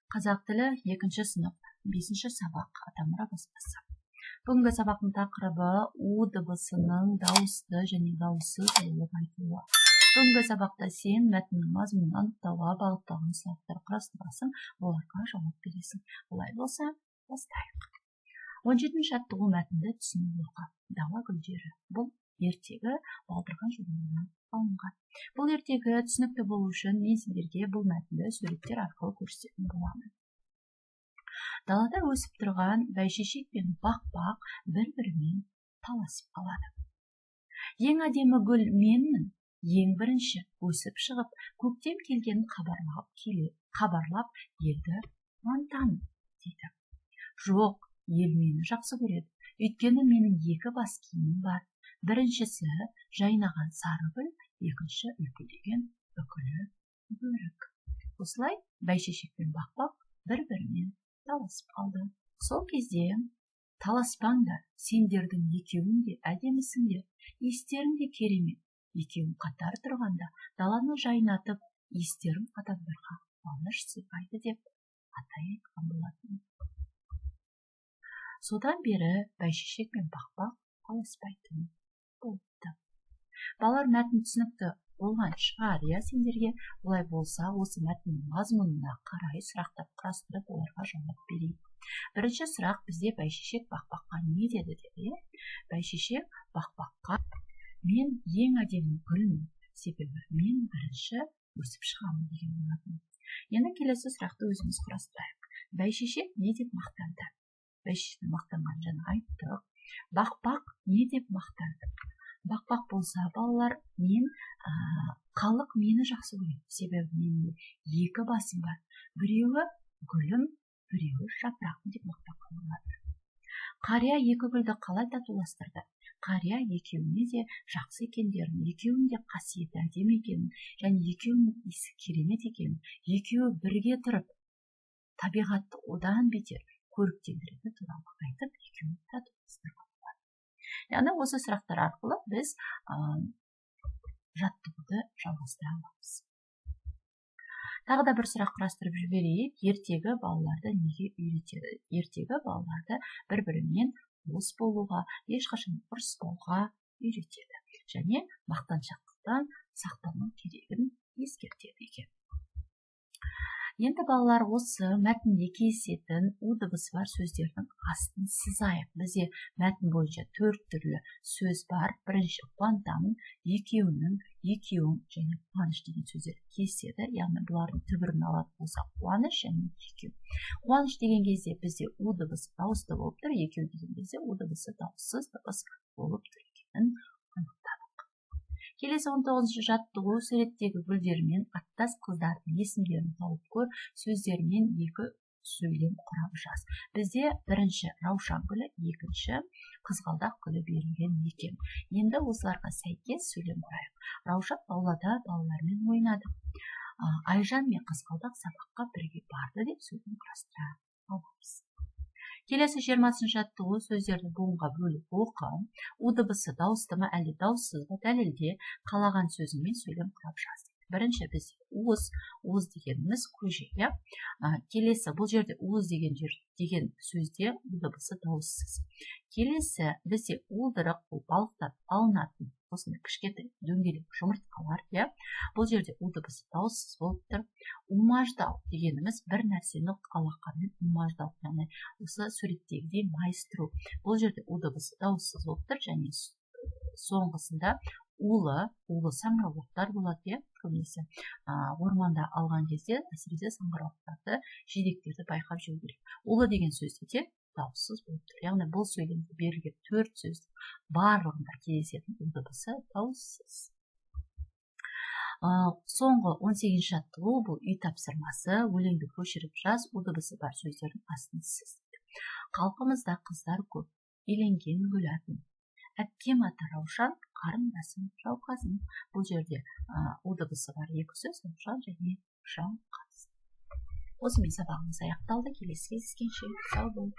Қазақ тілі, екінші сынып, бесінші сабақ, «Атамұра» баспасы. Бүгінгі сабақтың тақырыбы: у дыбысының дауысты және дауыссыз болып айтылуы. Бүгінгі сабақта сен мәтіннің мазмұнын анықтауға бағытталған сұрақтар құрастырасың, оларға жауап бересің. Олай болса, бастайық. 17-ші жаттығу: мәтінді түсініп оқы. «Дала гүлдері». Бұл ертегі «Балдырған» журналынан алынған. Бұл ертегі түсінікті болу үшін мен сендерге бұл мәтінді суреттер арқылы көрсететін боламын. Далада өсіп тұрған бәйшешек пен бақбақ бір бірімен таласып қалады. «Ең әдемі гүл менмін. Ең бірінші өсіп шығып, көктем келгенін хабарлап келе, хабарлап, елді қуантамын», — дейді. «Жоқ, ел мені жақсы көреді. Өйткені менің екі бас киімім бар. Біріншісі — жайнаған сары гүл, екінші — үлпілдеген үкілі бөрік». Осылай бәйшешек пен бақбақ бір бірімен таласып қалды. Сол кезде: «Таласпаңдар, сендердің екеуің де әдемісіңдер, иістерің де керемет. Екеуің қатар тұрғанда даланы жайнатып, иістерің адамдарға қуаныш сыйлайды», — деп атай айтқан болатын. Содан бері бәйшешек пен бақбақ таласпайтын болыпты. Балалар, мәтін түсінікті болған шығар, иә, сендерге? Олай болса, осы мәтіннің мазмұнына қарай сұрақтар құрастырып, оларға жауап берейік. Бірінші сұрақ бізде: бәйшешек бақбаққа не деді деді, иә? Бәйшешек бақбаққа: «Мен ең әдемі гүлмін, себебі мен бірінші өсіп шығамын», — деген болатын. Енді келесі сұрақты өзіміз құрастырайық. Бәйшешек не деп мақтанды? Бәйшешектің мақтанғанын жаңа айттық. Бақбақ не деп мақтанды? Бақбақ болса, балалар, мен халық мені жақсы көреді, себебі менің екі басым бар, біреуі гүлім, біреуі жапырағым», — деп мақтанған болатын. Қария екі гүлді қалай татуластырды? Қария екеуіне де жақсы екендерін, екеуінің де қасиеті әдемі екенін және екеуінің иісі керемет екенін, екеуі бірге тұрып табиғатты одан бетер көріктендіретіні туралы айтып, екеуін татуластырған болатын. Яғни осы сұрақтар арқылы біз жаттығуды жалғастыра аламыз. Тағы да бір сұрақ құрастырып жіберейік. Ертегі балаларды неге үйретеді? Ертегі балаларды бір бірімен дос болуға, ешқашан ұрыспауға үйретеді және мақтаншақтықтан сақтану керегін ескертеді екен. Енді, балалар, осы мәтінде кездесетін у дыбысы бар сөздердің астын сызайық. Бізде мәтін бойынша төрт түрлі сөз бар. Бірінші қуантамын, екеуінің, екеуің және қуаныш деген сөздер кездеседі. Яғни бұлардың түбірін алатын болсақ, қуаныш және екеу. Қуаныш деген кезде бізде у дыбысы дауысты болып тұр, екеу деген кезде у дыбысы дауыссыз дыбыс болып тұр екенін анықтадық. Келесі 19-шы жаттығу: суреттегі гүлдермен аттас қыздардың есімдерін тауып көр, сөздерінен екі сөйлем құрап жаз. Бізде бірінші раушан гүлі, екінші қызғалдақ гүлі берілген екен. Енді осыларға сәйкес сөйлем құрайық. Раушан аулада балалармен ойнады, Айжан мен Қызғалдақ сабаққа бірге барды деп сөйлем құрастыра аламыз. Келесі 20-шы жаттығу: сөздерді буынға бөліп оқы. У дыбысы дауысты ма, әлде дауыссыз ба, дәлелде. Қалаған сөзіңмен сөйлем құрап жаз. Бірінші бізде уыз. Уыз дегеніміз көже, иә? Келесі бұл жерде уыз деген жер деген сөзде у дыбысы дауыссыз. Келесі бізде уылдырық. Бұл балықтан алынатын осындай кішкентай дөңгелек жұмыртқалар, иә? Бұл жерде у дыбысы дауыссыз болып тұр. Умаждау дегеніміз бір нәрсені алақанмен умаждау, яғни осы суреттегідей майыстыру. Бұл жерде у дыбысы дауыссыз болып тұр. Және соңғысында улы. Улы саңырауқұлақтар болады, иә? Көбінесе орманда алған кезде, әсіресе саңырауқұлақтарды, жидектерді байқап жеу керек. Улы деген сөзде де дауыссыз болып тұр. Яғни бұл сөйлемде берілген төрт сөздің барлығында кездесетін у дыбысы дауыссыз. Соңғы 18-ші жаттығу, бұл үй тапсырмасы: өлеңді көшіріп жаз, у дыбысы бар сөздердің астын сыз. Халқымызда қыздар көп, үйленген гүл атын. Әпкем аты Раушан, қарындасым Жауқазын. Бұл жерде у дыбысы бар екі сөз: Раушан және Жауқазын. Осымен сабағымыз аяқталды. Келесі кездескенше сау бол!